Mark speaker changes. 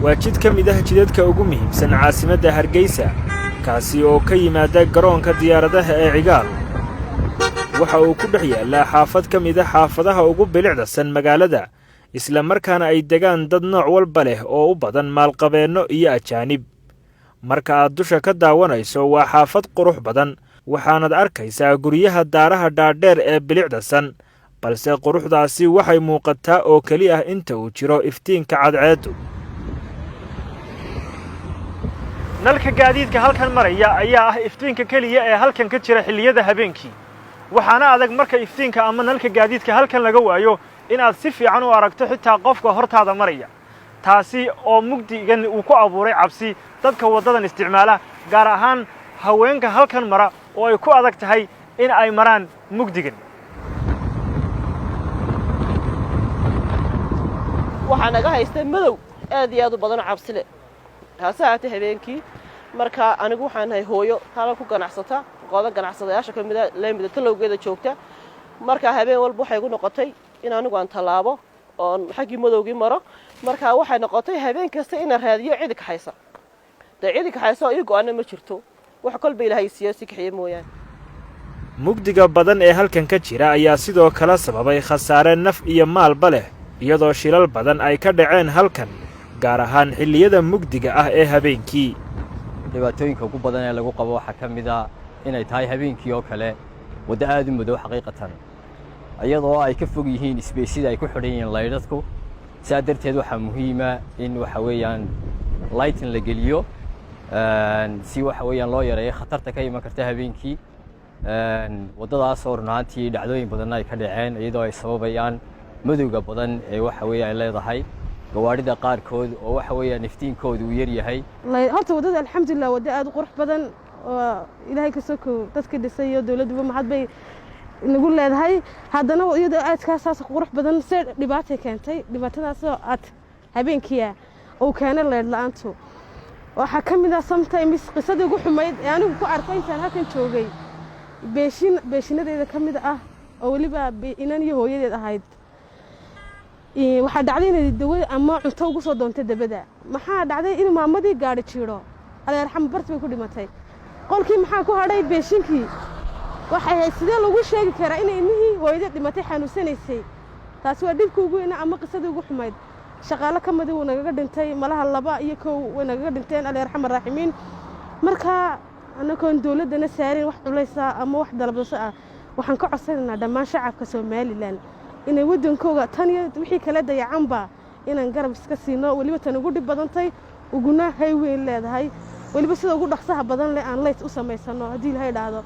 Speaker 1: Waa jid ka mid ah jidadka ugu muhiimsan caasimadda Hargeysa, kaasi oo ka yimaada garoonka diyaaradaha ee Cigaal. Waxa uu ku dhex yaallaa xaafad ka mid ah xaafadaha ugu bilicdasan magaalada, isla markaana ay degaan dad nooc walba leh oo u badan maalqabeenno iyo ajaanib. Marka aad dusha ka daawanayso, waa xaafad qurux badan, waxaanad arkaysaa guryaha daaraha dhaadheer ee bilicdasan, balse quruxdaasi waxay muuqataa oo keli ah inta uu jiro iftiinka cadceeddu. Nalka gaadiidka halkan maraya ayaa ah iftiinka keliya ee halkan ka jira xilliyada habeenkii, waxaana adag marka iftiinka ama nalka gaadiidka halkan laga waayo in aad si fiican u aragto xitaa qofka hortaada maraya, taasi oo mugdigan uu ku abuuray cabsi dadka waddadan isticmaala, gaar ahaan haweenka halkan mara oo ay ku adag tahay in ay maraan mugdigan.
Speaker 2: Waxaa naga haysta madow aad iyo aad u badanoo cabsile, hase haatee habeenkii marka anigu waxaan nahay hooyo hala ku ganacsata, qooda ganacsadayaasha ka mida leemida talowgeeda joogta. Marka habeen walba waxay igu noqotay in anigu aan tallaabo oon xaggii madowgii maro. Marka waxay noqotay habeen kasta inaan raadiyo cidi kaxaysa. Dee cidi kaxaysa oo ii go-ana ma jirto, wax kolba Ilaahay siiyo si kaxiye mooyaane.
Speaker 1: Mugdiga badan ee halkan ka jira ayaa sidoo kale sababay khasaare naf iyo maalba leh, iyadoo shilal badan ay ka dhaceen halkan, gaar ahaan xilliyada mugdiga ah ee habeenkii.
Speaker 3: Dhibaatooyinka ugu badan ee lagu qabo waxaa ka mid ah inay tahay habeenkii oo kale waddo aad u madow xaqiiqatan, iyadoo ay ka fog yihiin isbeysyada ay ku xidhan yihiin laydhadku. Saa darteed waxaa muhiima in waxa weeyaan lighting la geliyo si waxa weeyaan loo yareeyo khatarta ka iman karta habeenkii waddadaas, oo run ahaantii dhacdooyin badanna ay ka dhaceen, iyadoo ay sababayaan madowga badan ee waxa weeye ay leedahay gawaadhida qaarkood oo waxa weeyaan iftiinkoodu uu yar yahay.
Speaker 4: Horta waddada, alxamdulilah, waddo aad u qurux badan oo Ilaahay ka sokow dadka dhisay iyo dowladduba mahad bay nagu leedahay. Haddana iyadoo aadkaa saas qurux badan se dhibaatay keentay, dhibaatadaasoo aad habeenkiia uu keenay leydh la-aantu. Waxaa ka mid ah sometimes qisadii ugu xumayd ee anigu ku arkay intaan halkan joogay, beeshin beeshinadeeda ka mid ah oo weliba inan iyo hooyadeed ahayd. Waxaa dhacday inay dawo ama cunto ugu soo doontay dabada. Maxaa dhacday? In maamadii gaadhi jiidho, Alleerxam, barti bay ku dhimatay. Qolkii maxaa ku hadhay? Beeshinkii. Waxay ahayd, sidee lagu sheegi karaa inay ilmihii hooyadeed dhimatay xanuunsanaysay? Taasi waa dhibka ugu weyna ama qisadii ugu xumayd. Shaqaale ka midi wuu nagaga dhintay, malaha laba iyo kow way nagaga dhinteen, Alleerxam araaximiin. Marka annagoon dowladdana saarin wax culaysa ama wax dalabasho ah, waxaan ka codsanaynaa dhammaan shacabka Somaliland inay waddankooga tan iyo wixii kala dayacanba inaan garab iska siino. Weliba tan ugu dhib badantay, uguna hay weyn leedahay, weliba sida ugu dhaqsaha badan leh aan light u samaysano, haddii Ilahay idhaahdo.